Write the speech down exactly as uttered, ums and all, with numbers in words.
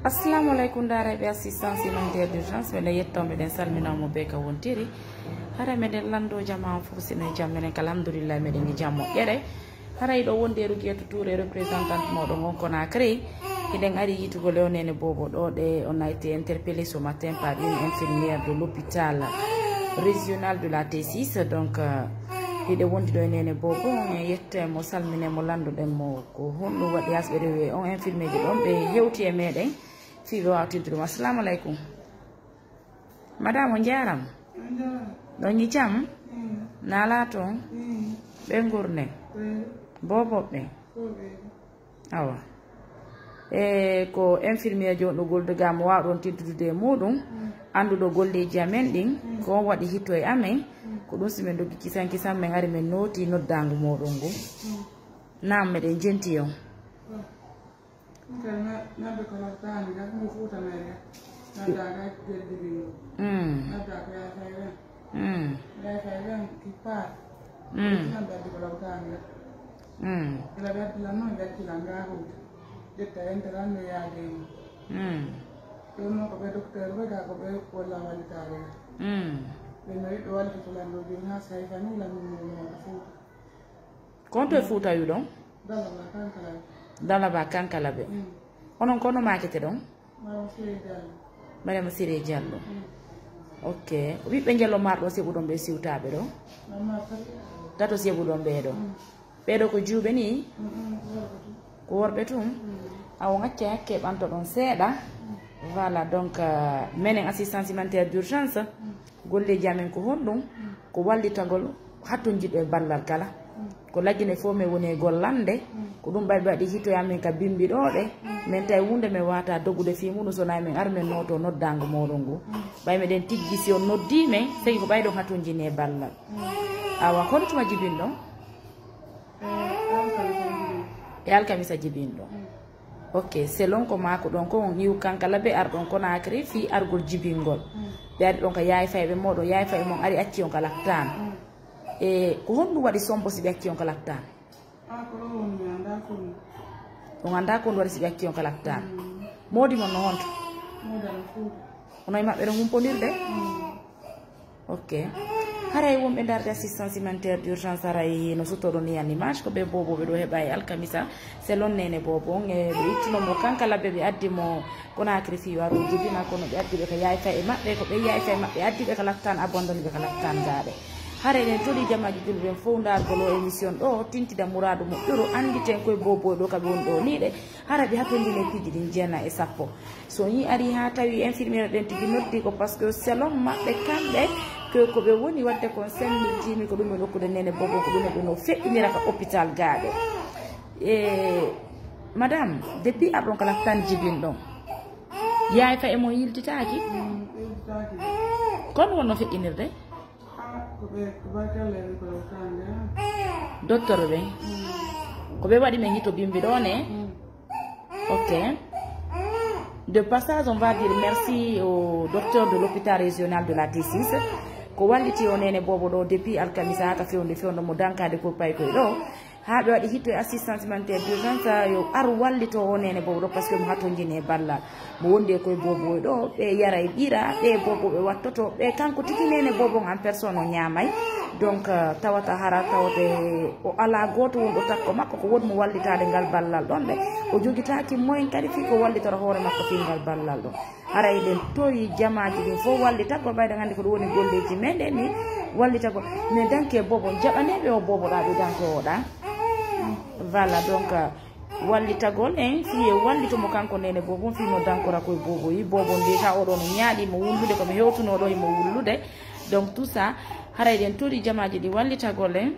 Assalamu alaikum, darayɓe assistance humanitaire d'urgence, meɗen yetto, meɗen salmina mo be ka wontiri. Hara meɗen lando jama on fof, sino e jam, menen ka alhamdulillah, meɗen e jam moƴƴere. Haray ɗo wonde Rugiyatou Touré, représentante moɗon on Conakry. Hiɗen ari yitugol e o nene bobo ɗo, ɗe on a été interpellé ce matin par une infirmière de l'hôpital régional de la T six. Donc, euh, hiɗe wondi ɗo e nene bobo, on e yette mo, salmine mo, landuɗen mo ko honɗum waɗi hasɓe rewi on infirmier ji ɗon, ɓe hewti e meɗen. Fii ɓe waawa tintudum. Assalamu alaikum. Madame, on jaaraama. On jaaraama. Ɗon yi jam? Mm. Naalaa toon? Mm. Ɓe ngurne? Ɓe. Boboɓe? Ko ɓe. Awa. E ko infirmier joɗɗo golduga mo waawɗon teddude e muɗum, mm, annduɗo golleeji amen ɗin, mm, ko on waɗi hitto e amen, mm, ko ɗum si min doggi kisan kisan, min ari min nooti noddaango mooɗon ngu. Mm. Naam, meɗen jenti on. Mm. Ɗum kay na-, naɓɓe ko lawtaani ga, ɗum ko Fuuta Meere. Nadda ga geldi bingo. Mm. Nadda ko yaafay wen. Mm. Yaafay wen ki paat. Mm. Ɗum naɓɓe addi ko lawtaani ga. Mm. Ila ɓe addi lan noon, ɓe acci lan ga Fuuta. Ƴetta ente lan no yaade en. Mm. Ɗum noon ko ɓe docteur ɓe ga ko ɓe walla wallitaare ga. Mm. Ɓe no yiɗɗo wallita ko lan ɗo, jooni haa say fani lan min mo Fuuta. Ko honto e Fuuta yu ɗon? Dalaba Kankalabe. Dalaba Kankalabe. Mm. Onon ko no maakete ɗon? Mariama Siré Diallo. Mariama Siré Diallo. Mm. Ok. Ɓiɓɓe njelo marɗo seɓuɗon ɓe siwtaaɓe ɗo? Mama tati. Tato seɓuɗon ɓe ɗo? Mm. Ɓeɗo ko juuɓe ni? Mm, mm, ko worɓe tun. Ko worɓe tun? Mm. Awo, ngacce hakke ɓanto ɗon seeɗa. Mm. Voilà, donc, euh, menen assistance humanitaire d'urgence. Mm. Golleeji amen ko honɗum? Ko wallitagol hattonjiɗo e ballal kala. Ko laggine fof min woni e gollande. Ko ɗum ɓay ɓe waɗi hittoye amen ka bimbi ɗo ɗe. Min tawi wonde min wata dogude fii muɗum so nayi min ar min nooto noddaango mooɗon ngu. Ɓay meɗen tiggi si on noddii min, sagi ko ɓay ɗon hattonjini e ballal. Awa, kono tuma jibinɗon? E alkamisa jibinɗo. Ok, selon ko maako ɗon ko on iw kankala ɓe ar ɗon Conakry fii argol jibingol. Ɓe ari ɗon ka yaay fayɓe mooɗon, yaay fayɓe mon ari acci on ka laptaan. E ko honɗum waɗi sombo si ɓe acci on ka laptaan? On anndaa ko honɗum waɗi si ɓe acci on ka laptaan? Moodi mon no honto? Onon e maɓɓe ɗon humpondirde? Ok. Haray wonɓe darde assistance humanitaire d'urgence haray no suttoɗon ni en image, ko ɓe boboɓe ɗo heɓa e alkamisa. Selon nene bobo on, e ɓe ittuno mo kankala ɓe, ɓe addi mo Conakry fii waru jibina, kono ɓe addi ɓe ka yaay fay e maɓɓe, ko ɓe yaay fay maɓɓe addi ɓe ka laptaan, abandoni ɓe ka laptaan gaaɗe. Haray eɗen toli jamaaji julɓe ɓen fow ndargol o émission ɗo, tintida muraadu moƴƴuru, annditen koye bobo ɗo ka ɓe woni ɗo ni ɗe. Hara ɓe hatonjini e piiji ɗin jeenayi e sappo. So on ari haa tawi infirmière ɗen tigi noddi ko parce que selon maɓɓe kamɓe, ko, ko ɓe woni waɗde kon, senndiijiimi ko ɗum ɓe nokkude nene bobo, ko ɗum ɓe no feƴƴinira ka hôpital gaaɗe. E, madame, depuis arɗon kala tan jibin ɗon. Yaay fa e mo yiltitaaki? Mm, yiltitaaki. Kon wonno feƴƴinirde? Ah, ko ɓe, ko barkalle en ko tawde, ah. Docteur ɓe? Mm. Ko ɓe waɗi men hito bimbi ɗo ne? Mm. Ok. De passage, on va dire merci au docteur de l'hôpital régional de la T six. Ko walliti o nene bobo ɗo depuis alkamisa haa ka fewndo, fewndo mo dankade ko pay koy ɗo. Haa ɓe waɗi hitto e assistance humanitaire d'urgence, yo ar wallito o nene bobo ɗo, parce que mo hatonjini e ballal. Mo wondi e koye bobo ɗo, ɓe yara e ɓira, ɓe bobo ɓe wattoto, ɓe kanko tigi nene bobo en personne o ñaamay. Donc, euh, tawata hara tawde o ala gooto wonɗo takko makko, ko woni mo wallitaade ngal ballal ɗon ɗe. O jogitaaki moyen kadi fii ko wallitoro hoore makko fii ngal ballal ɗon. Haray ɗen toyi jamaaji ɗin fof wallitagol, ɓayde nganndi ko ɗum woni golleeji men ɗen ni, wallitagol. Mais danke bobo, jaɓaneeɓe o bobo ɗa, ɓe danke o ɗa. Voilà, donc, euh, wallitagol en, fii e wallito mo kanko nene bobo, fii no dankora koye bobo yi, bobo ndi ka oɗo no ñaaɗi mo wullude, ko mi hewtuno ɗo e mo wullude. Donc, tout ça, haray ɗen toɗi jamaaji ɗi wallitagol en.